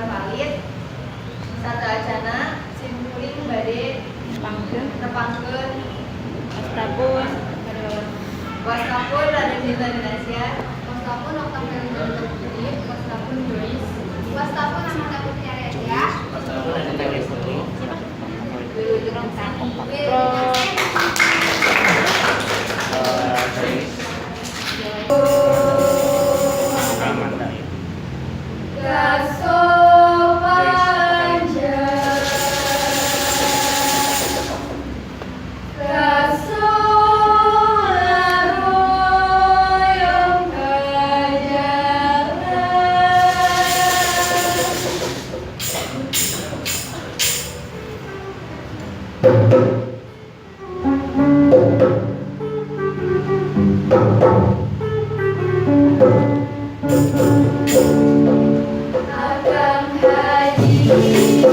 Aturan palid. Sateuacanna sim kuring bade Nepangkeun. Nepangkeun. Wastapun. Wastapun Raden Dinta Dinasya. Wastapun Oktavian Budi, Wastapun Joyce, Wastapun Amanda Putri Arya, Wastafun Anita Restu. Siapa? Wilujeng Pro. Joyce. Amanda. Gaso panjang, gaso aroyong kajalan. Akang Haji. Akang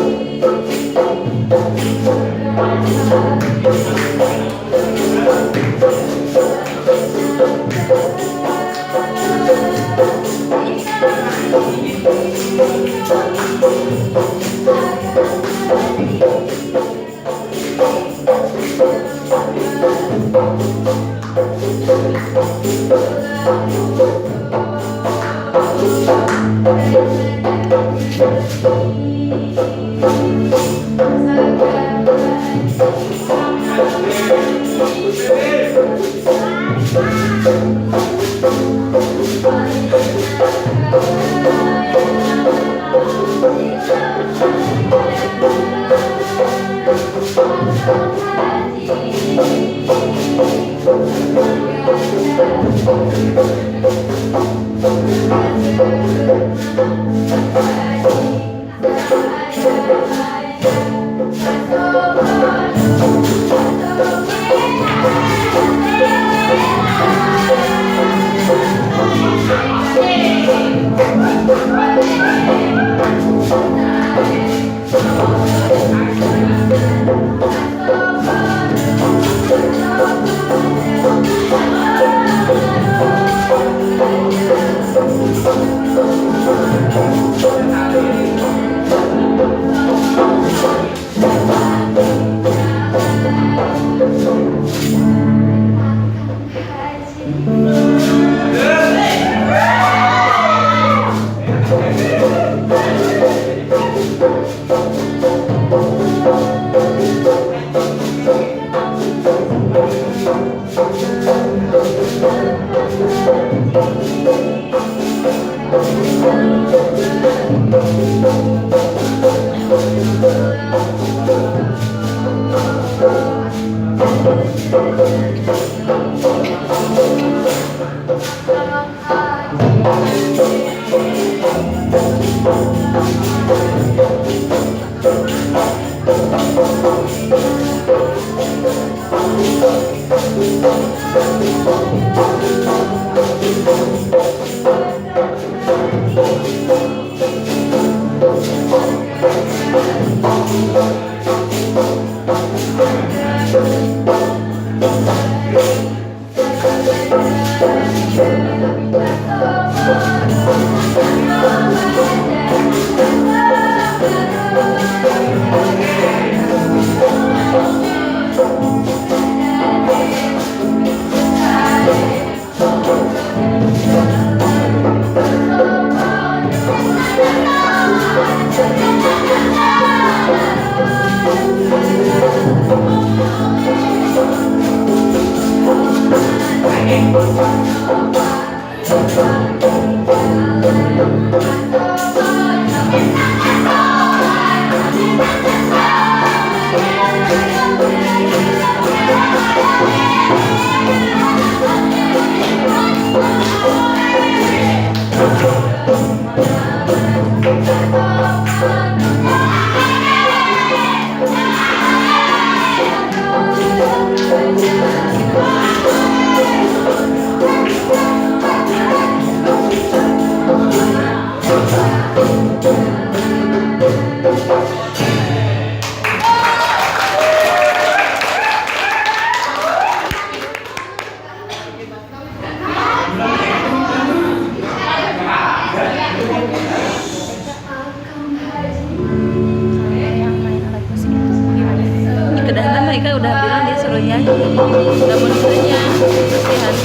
Dika udah bilang dia suruh nyanyi, nggak mau ditanya. Kasihan.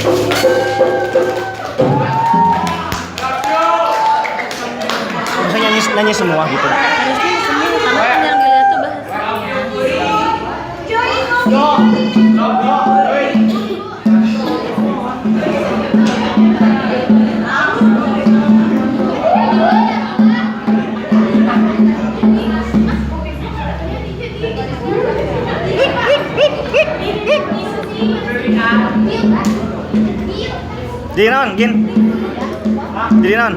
Maksudnya nyanyi nyanyi semua gitu. Harusnya semua, karena kan yang dilihat tuh bahasanya. Jadi naon, Gin? Jadi naon?